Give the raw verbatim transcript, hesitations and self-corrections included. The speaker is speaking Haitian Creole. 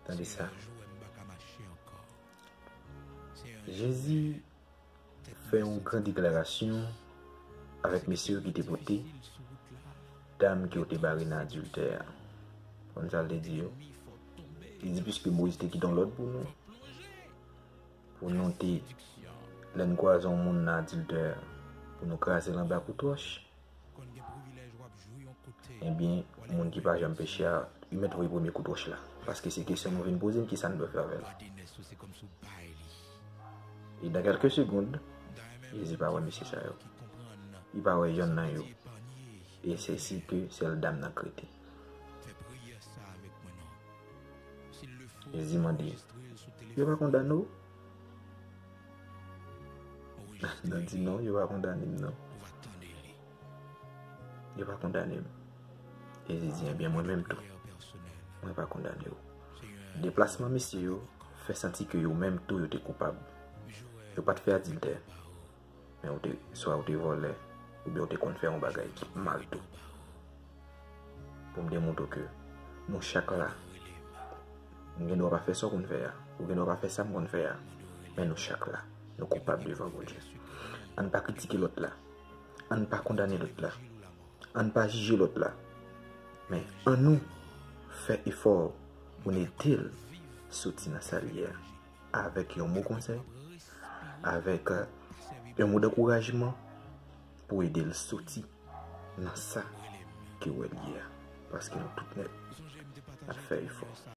Tande sa. Jezi fè yon gran deklarasyon avèk mesye yo ki te pote dam ke yo te bare nan adiltè a. Konn sa l te di yo? Li di, piske Moyiz te kite yon lòd pou nou, pou nou te, lè n kwaze yon moun nan adiltè, pou nou kraze l anba kout wòch. Ebyen, moun ki pa janm peche a, li mèt voye premye kout wòch la. Paske se kesyon nou vin poze m, kisa n dwe fè avè l? E nan kèlke segond, Jezi pa wè mesye sa yo. Li pa wè yonn nan yo. E se si ke sèl dam nan k rete. Jezi mande, yo pa kondane w? Nan di non, yo pa kondane m non. Yo pa kondane m. Jezi di, ebyen, mwen menm tou, mwen pa kondane w. Deplasman mesye yo fè santi ke yo menm tou yo te koupab. Yo pa t fè adiltè, men ou te, swa ou te vòlè, oubyen ou te konn fè yon bagay ki mal tou. Pou m demontre w ke nou chak la. M gen dwa pa fè sa w konn fè a, ou gen dwa pa fè sa m konn fè a, men nou chak la, nou koupab devan Bondye. Ann pa kritike lòt la. Ann pa kondane lòt la. Ann pa jije lòt la. Men ann nou fè efò pou n ede l soti nan sa l ye a. Avèk yon mo konsèy, avèk, euh, yon mo dankourajman pou ede l soti nan sa ke w wè l ye a. Paske nou tout nèt ap fè efò.